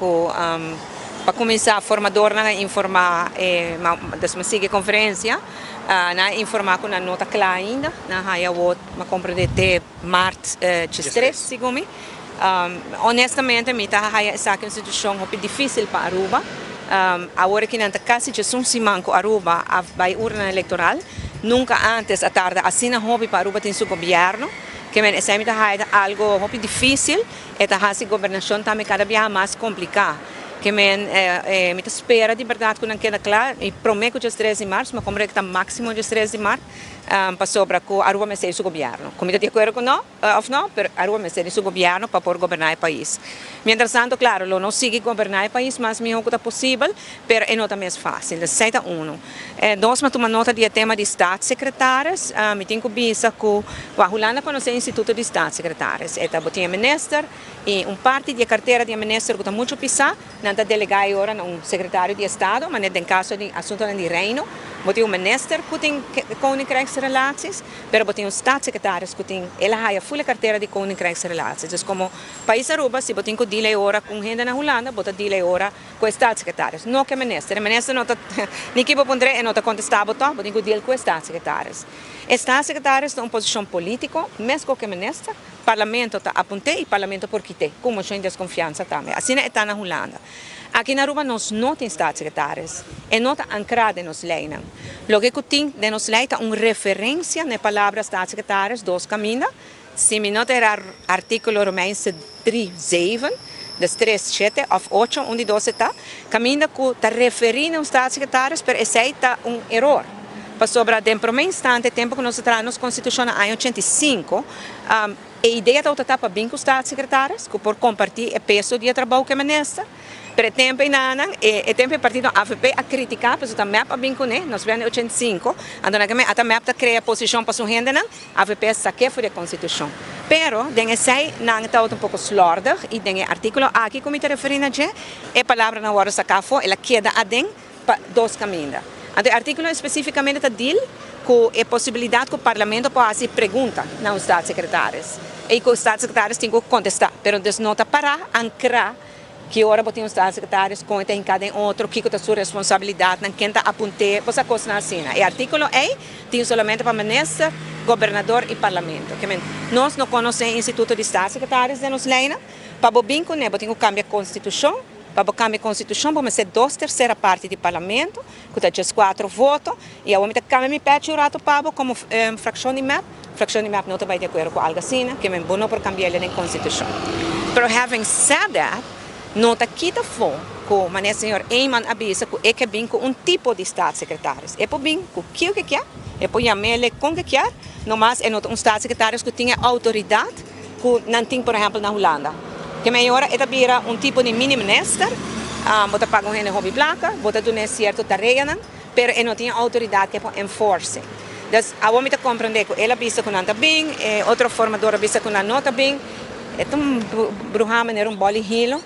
Ku pa kuminsá formadornan a informá e des mi sigui konferensia nan a informá ku nan no ta kla ainda nan haya awor mi a komprendé te mart diestres segun mi. Honestamente mi ta haya esaki un situashon hopi difísil pa Aruba awor aki nan ta kasi diesun siman ku Aruba a bai urna elektoral nunka antes a tarda asina hopi pa Aruba tin su gobièrnu ke men esei mi ta haya ta algu hopi difísil. E ta hasi gobernashon tambe kada biaha mas kompliká. Ke men mi ta spera di bèrdat ku nan keda kla i promé ku diestres di mars, mi komprende ku ta máksimo diestres di mart, pasobra ku Aruba mester di su gobièrnu. Ku mi ta di akuerdo ku no òf no, pero Aruba mester di su gobièrnu pa por goberná e pais. Mientras tanto, klaro, lo nos sigui goberná e pais mas mihó ku ta posibel, pero e no ta mes fásil. Esei ta unu. Dos, mi a tuma nota di e tema di staatssecretaris. Mi tin ku bisa ku wak Hulanda konosé e instituto di staatssecretaris. E ta bo tin e minister i un parti di e kartera di e minister ku ta muchu pisá, nan ta delegá e ora na un sekretario di estado, manera den kaso di asuntunan di Reino, bo tin un minister ku tin Koninkrijksrelaties, pero bo tin un staatssecretaris ku tin, el a haya ful e kartera di Koninkrijksrelaties. Dus komo pais Aruba, si bo tin ku dila e ora ku un hende na Hulanda, bo ta dila e ora Ku e staatssecretaris, no ku e minister. E minister no ta, ni ki bo puntr'é, e no ta kontestá bo tòg, bo tin ku deal ku e staatssecretaris. E staatssecretaris ta un posishon polítiko, meskos ku e minister. Parlamento ta apunt'é i parlamento por kit'é, ku moshon di deskonfiansa tambe. Asina e ta na Hulanda. Aki na Aruba nos no tin staatssecretaris. E no ta ankrá den nos leinan. Loke ku tin den nos lei ta un referensia na e palabra staatssecretaris dos kaminda. Si mi no ta era artíkulo Romeinse dri, zeven, des tres, shete òf ocho, un di dos e ta, kaminda ku ta referí na un staatssecretaris, pero esei ta un eror. Pasobra den promé instante, tempu ku nos a traha nos konstitushon na aña 85, e idea tabata ta pa bin ku staatssecretaris ku por kompartí e peso di e trabou ku e minister. Pero e tempu einanan, e tempu e partido avp a kritiká, pasobra ta mep a bin kuné, nos bia na e 85, anto nan ke men ata mep ta krea posishon pa su hendenan, Avp a sak'é for di e konstitushon. Pero, den esei nan tabata un poko slòrdig i den e artíkulo aki ku mi ta referí na dje, e palabranan wòrdu saká afó, el a keda aden pa dos kaminda. Anto e artíkulo espesífikamente ta dil ku e posibilidat ku parlamento por hasi pregunta na un staatssecretaris i ku staatssecretaris tin ku kontestá. Pero dus no ta pará ankrá. Ki ora bo tin un staatssecretaris, kon e ta hinká den otro, kiko ta su responsabilidatnan, ken ta apunt'é, bo sa kosnan asina. E artíkulo ei tin solamente pa minister, gobernador i parlamento. Ke men, nos no konosé e instituto di staatssecretaris den nos leinan. Pa bo bin kuné bo tin ku kambia konstitushon. Pa bo kambia konstitushon bo mester dos tersera parti di parlamento, ku ta 14 voto. I awor mi ta kambia mi pèchi un ratu pa bo komo frakshon di mep. Fraccion di mep no ta bay di acuerdo cu algo asina, ke men bo no por cambia'le den constitucion. Pero having said that, no ta kita fo cu manera señor Eman a bisa cu e ke bin cu un tipo di staatssecretaris. E por bin cu kiu ke kier, e por yam'ele con ke kier, nomas e no ta un staatssecretaris cu tin e autoridad cu nan tin por ehempel na Hulanda. Ke men ora e ta bira un tipo di mini minister, bo ta paga un hende hopi placa, bo ta dun'e cierto tareanan, pero e no tin e autoridad ke por enforce. Dus awor mi ta comprende cu el a bisa cu nan ta bin, e otro formador a bisa cu nan no ta bin. E ta un bruha manera un boli hilo.